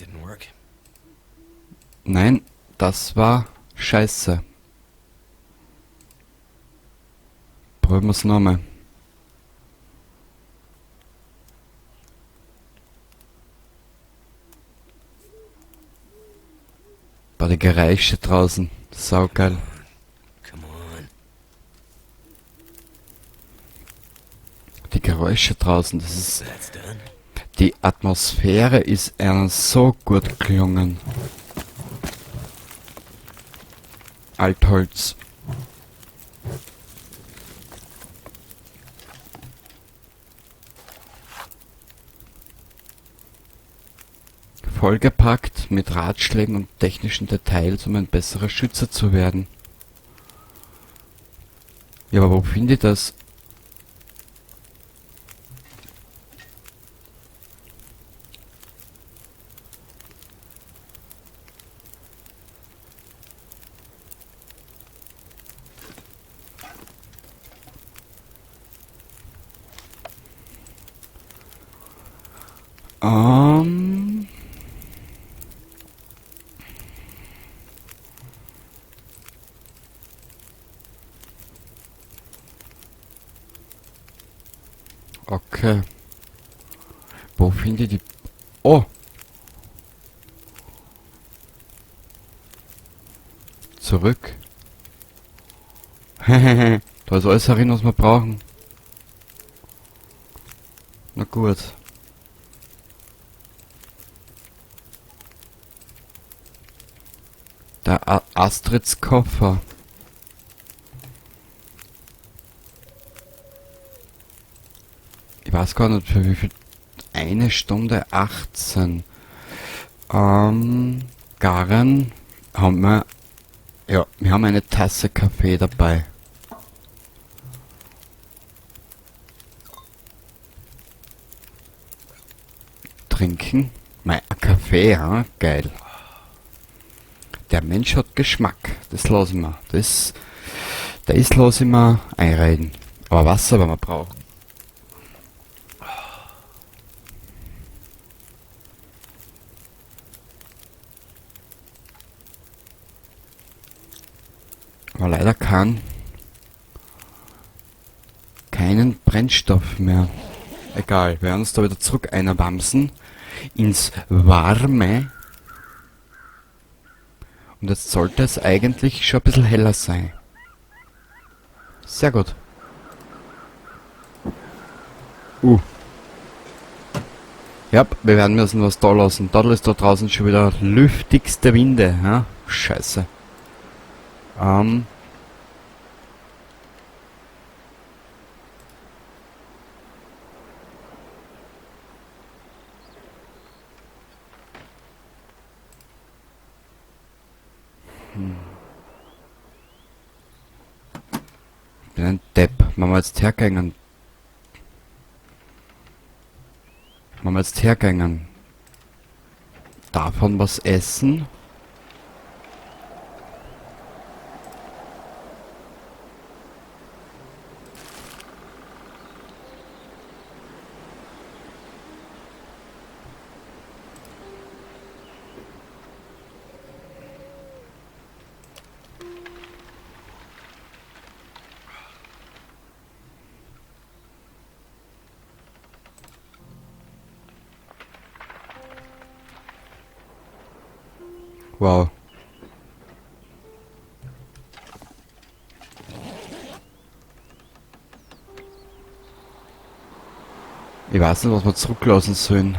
That didn't work. Nein, das war scheiße. Probieren wir es nochmal. Bei den Geräusche draußen. Saugeil. Come on. Die Geräusche draußen, das ist... That's done. Die Atmosphäre ist einer so gut gelungen. Altholz. Vollgepackt mit Ratschlägen und technischen Details, um ein besserer Schütze zu werden. Ja, aber wo finde ich das? Okay. Wo finde ich die... Oh! Zurück. Da ist alles herin, was wir brauchen. Na gut. Der Astrids Koffer. Ich weiß gar nicht, für wie viel... 1 Stunde 18. Garen haben wir... Ja, wir haben eine Tasse Kaffee dabei. Trinken. Mei, ein Kaffee, ja? Geil. Der Mensch hat Geschmack. Das lassen wir. Das lasse ich mir einreden. Aber Wasser werden wir brauchen. Aber leider keinen Brennstoff mehr. Egal, wir werden uns da wieder zurück einwamsen ins Warme. Und jetzt sollte es eigentlich schon ein bisschen heller sein. Sehr gut. Ja, wir werden müssen was da lassen. Da ist da draußen schon wieder lüftigste Winde. Ja? Scheiße. Ich bin ein Depp. Wenn wir jetzt hergängen. Wenn wir jetzt hergängen. Davon was essen? Wow. Ich weiß nicht, was wir zurücklassen sollen.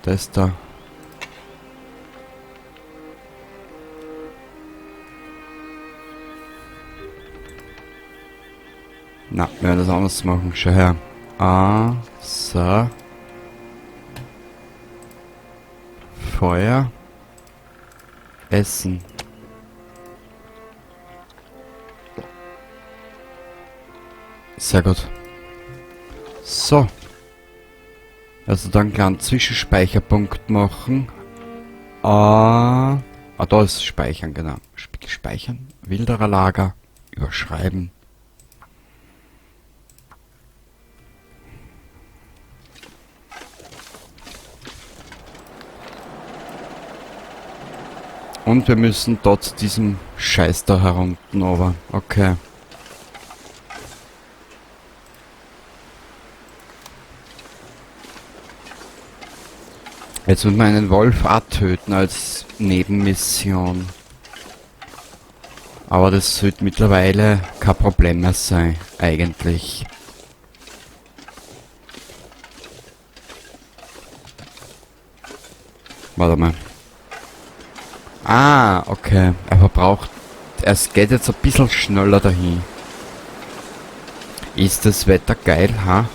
Das da. Na, wir werden das anders machen. Schau her. A, so. Feuer. Essen. Sehr gut. So. Also dann einen kleinen Zwischenspeicherpunkt machen. Da ist Speichern, genau. Speichern. Wilderer Lager. Überschreiben. Und wir müssen dort zu diesem Scheiß da herunten, aber okay. Jetzt müssen wir einen Wolf auch töten als Nebenmission. Aber das sollte mittlerweile kein Problem mehr sein, eigentlich. Warte mal. Ah, okay. Er verbraucht... Es geht jetzt ein bisschen schneller dahin. Ist das Wetter geil, ha?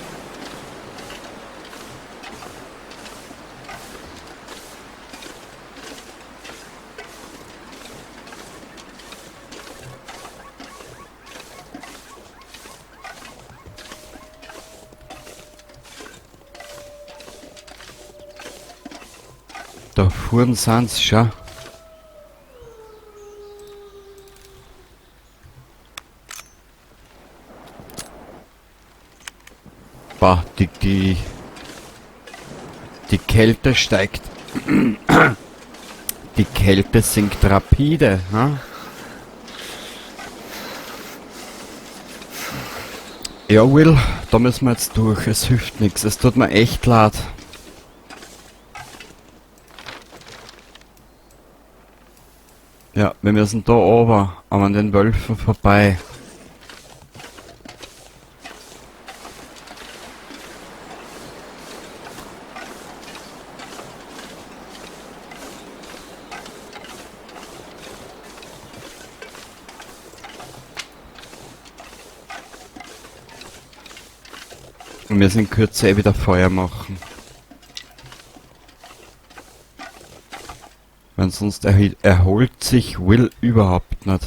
Da fuhren sind's schon. Bah, die Kälte steigt. Die Kälte sinkt rapide. Ha? Ja, Will, da müssen wir jetzt durch. Es hilft nichts. Es tut mir echt leid. Ja, wir müssen da oben, aber an den Wölfen vorbei. Und wir sind kürzer eh wieder Feuer machen. Weil sonst erholt sich Will überhaupt nicht.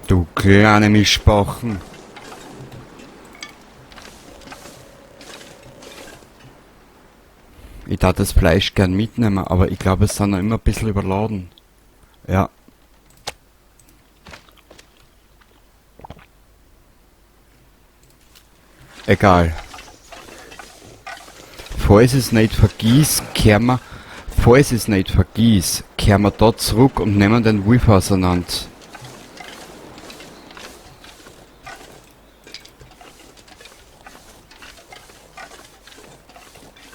Du kleine Mischbauchen. Ich darf das Fleisch gern mitnehmen, aber ich glaube, es sind noch immer ein bisschen überladen. Ja. Egal. Falls es nicht vergiss, kehren wir, falls es nicht vergiss, kehren wir da zurück und nehmen den Wolf auseinander.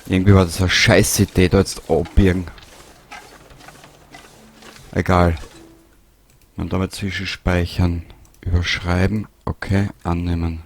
Irgendwie war das eine scheiß Idee, da jetzt abbiegen. Egal. Und damit zwischenspeichern. Überschreiben. Okay, annehmen.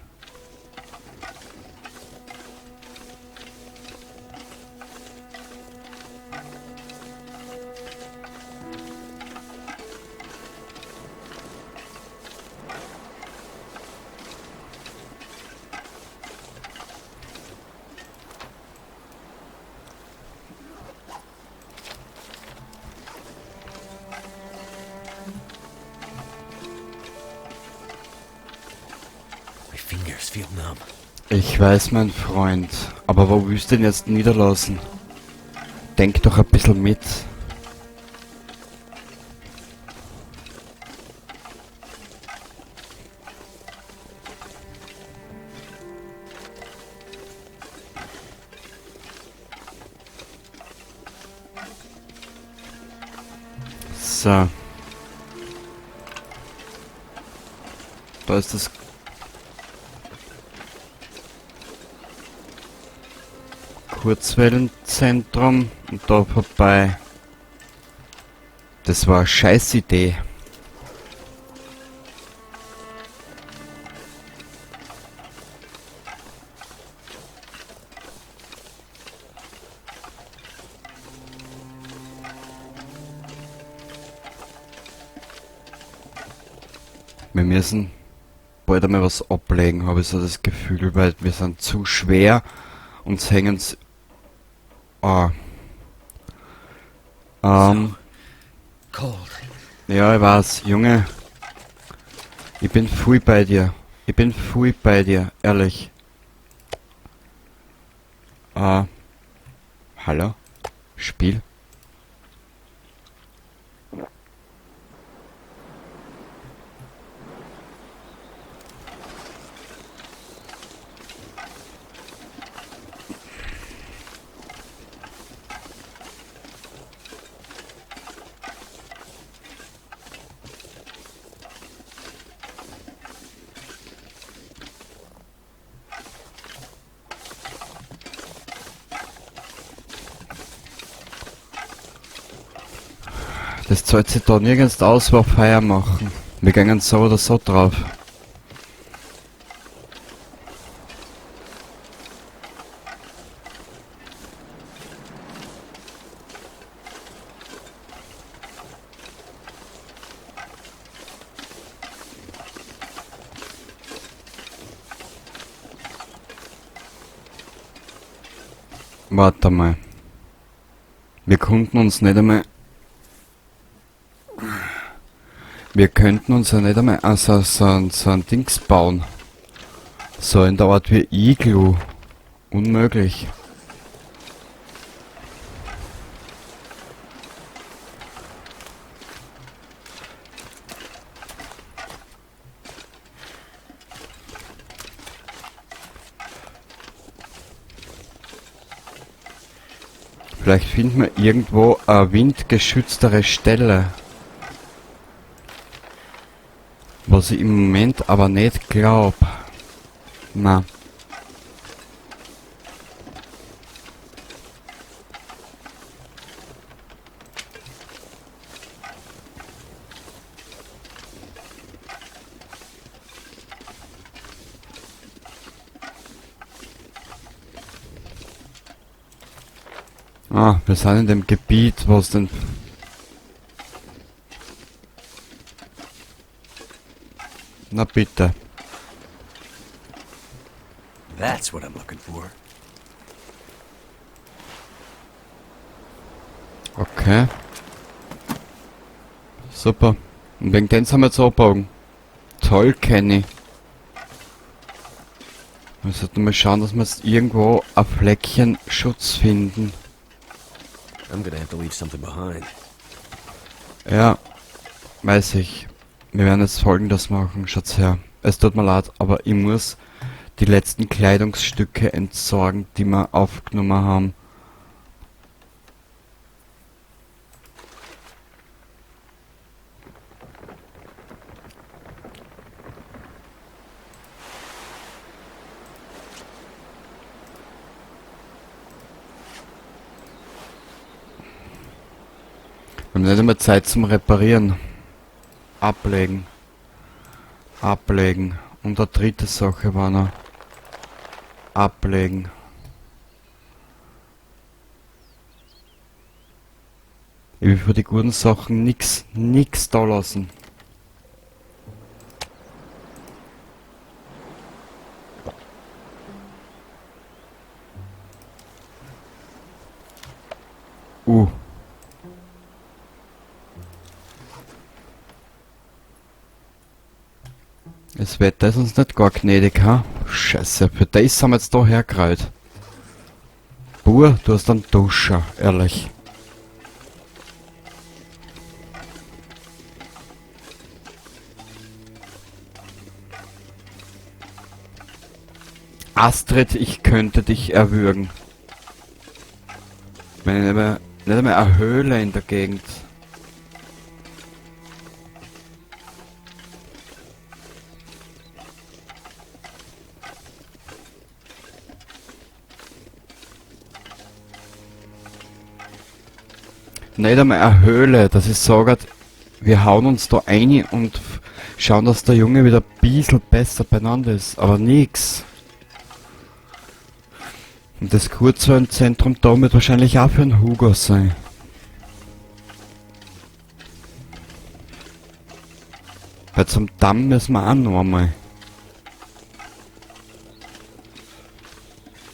Ich weiß, mein Freund, aber wo willst du denn jetzt niederlassen? Denk doch ein bisschen mit. So. Da ist das Kurzwellenzentrum und da vorbei. Das war eine scheiß Idee. Wir müssen bald einmal was ablegen, habe ich so das Gefühl, weil wir sind zu schwer und hängen. Ah. Ja, ich weiß, Junge. Ich bin voll bei dir. Ich bin voll bei dir, ehrlich. Hallo? Spiel? Das zahlt sich da nirgends aus, wo Feuer machen. Wir gehen so oder so drauf. Warte mal. Wir konnten uns nicht einmal... Wir könnten uns ja nicht einmal so ein Dings bauen. So in der Art wie Iglu. Unmöglich. Vielleicht finden wir irgendwo eine windgeschütztere Stelle. Was ich im Moment aber nicht glaub. Na. Ah, wir sind in dem Gebiet, was denn... Na bitte. That's what I'm looking for. Okay. Super. Und wegen dem sind wir jetzt abgebogen. Toll, Kenny. Wir sollten mal schauen, dass wir jetzt irgendwo ein Fleckchen Schutz finden. I'm gonna have to leave something behind. Ja, weiß ich. Wir werden jetzt Folgendes machen, Schatz her. Es tut mir leid, aber ich muss die letzten Kleidungsstücke entsorgen, die wir aufgenommen haben. Wir haben nicht einmal Zeit zum Reparieren. Ablegen. Ablegen. Und eine dritte Sache war noch. Ablegen. Ich will für die guten Sachen nix da lassen. Das Wetter ist uns nicht gar gnädig, ha? Scheiße, für das haben wir jetzt da hergereiht. Bur, du hast einen Duscher, ehrlich. Astrid, ich könnte dich erwürgen. Wenn ich nicht einmal eine Höhle in der Gegend. Nicht einmal eine Höhle, dass ich sage, wir hauen uns da rein und schauen, dass der Junge wieder ein bisschen besser beieinander ist, aber nix. Und das Kurzwahlzentrum da wird wahrscheinlich auch für einen Hugo sein. Weil zum Damm müssen wir auch noch einmal.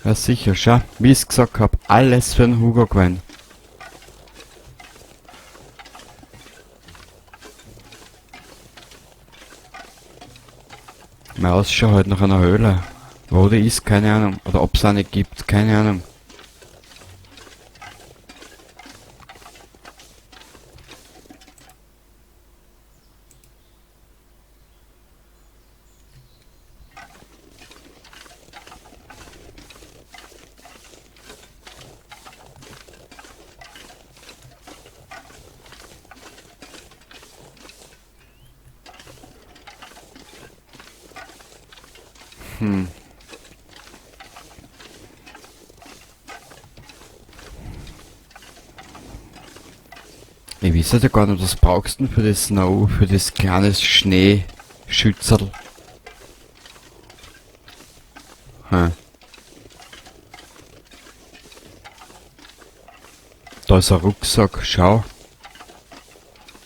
Ja sicher, schau, wie ich's gesagt hab, alles für den Hugo gewesen. Meine Ausschau halt nach einer Höhle. Wo die ist, keine Ahnung. Oder ob's eine gibt, keine Ahnung. Ich Ich weiß ja gar nicht, was brauchst du denn für das Snow, für das kleine Schneeschützerl? Hm. Da ist ein Rucksack, schau.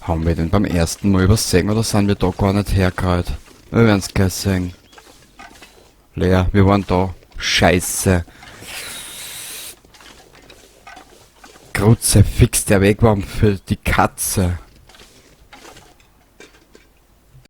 Haben wir den beim ersten Mal übersehen oder sind wir da gar nicht hergerannt? Wir werden's gleich sehen. Leer, wir waren da. Scheiße. Kruzifix, der Weg war für die Katze.